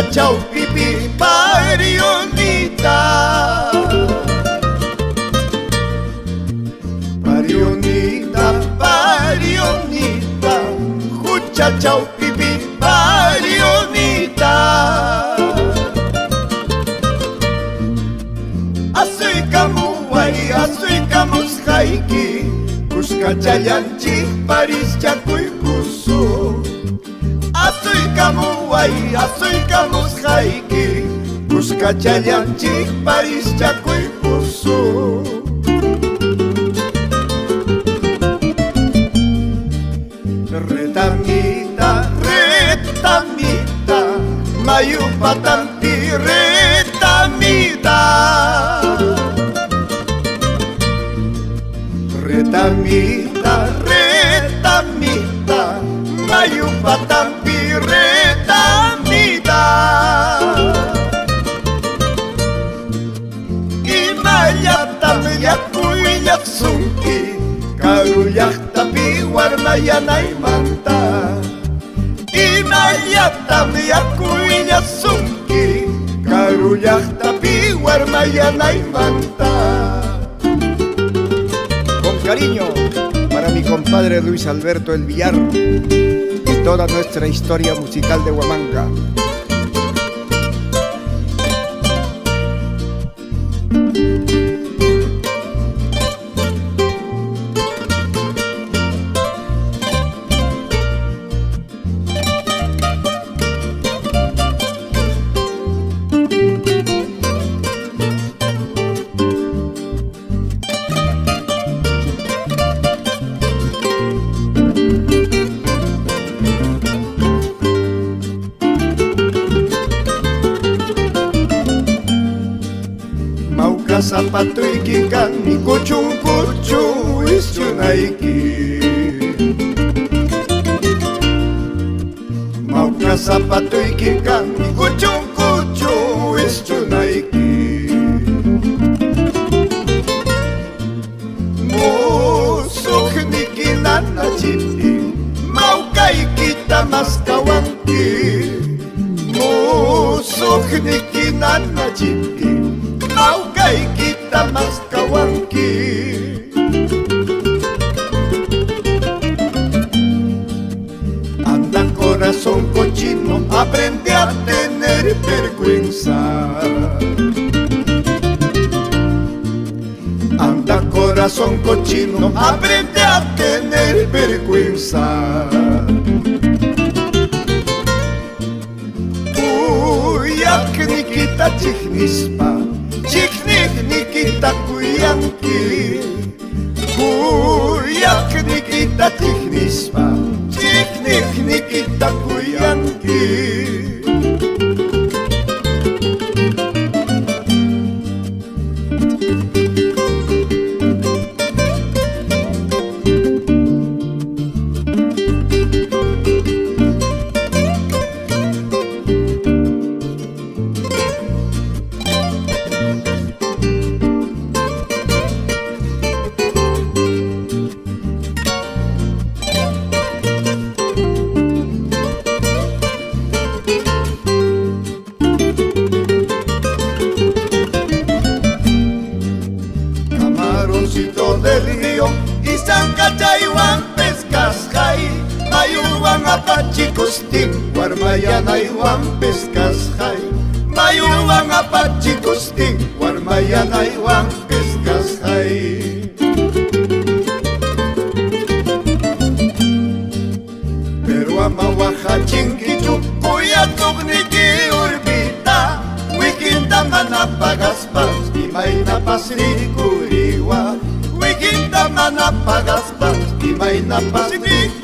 Hucha chawpipi parionita. Parionita, parionita, hucha chawpipi parionita. Asuykamuway, asuykamusqayki, kuskachallanchik parischakuykusu. Asuykamuway, asuykamusqayki, kuskachallanchik parischakuykusu. Retamita, retamita, mayu patampi retamita. Retamita, retamita, mayu patampi retamita. Imallatam llakuyllasunki, karullaqtapi warmayanaymanta. Imallatam llakuyllasunki, karullaqtapi warmayanaymanta. Con cariño para mi compadre Luis Alberto El Villar y toda nuestra historia musical de Huamanga. Mawka zapatuyki kanmi kuchun kuchu ischunayki. Mawka zapatuyki kanmi kuchun kuchu ischunayki. Musuqniki nanachiptin mawkaykita maskawanki. Musuqniki nanachiptin mawkaykita maskawanki. Anda corazón cochino, aprende a tener vergüenza. Anda corazón cochino, aprende a tener vergüenza. Kuyaqnikita chiqnispa, chiqniqnikita kuyanki. Kuyaqnikita chiqnispa, chiqniqnikita kuyanki. Camaroncito del río y Sancachaywan pescasjay, mayuwan apachikustin, warmayanaywan pescasjay, mayuwan apachikustin, warmayanaywan pescasjay. Pero ama waqachinkichu kuyatuqniki urbita, wikinta mana pagaspas, imaynapas rikuriwa. Wikinta mana pagaspas, imaynapas rikuriwa.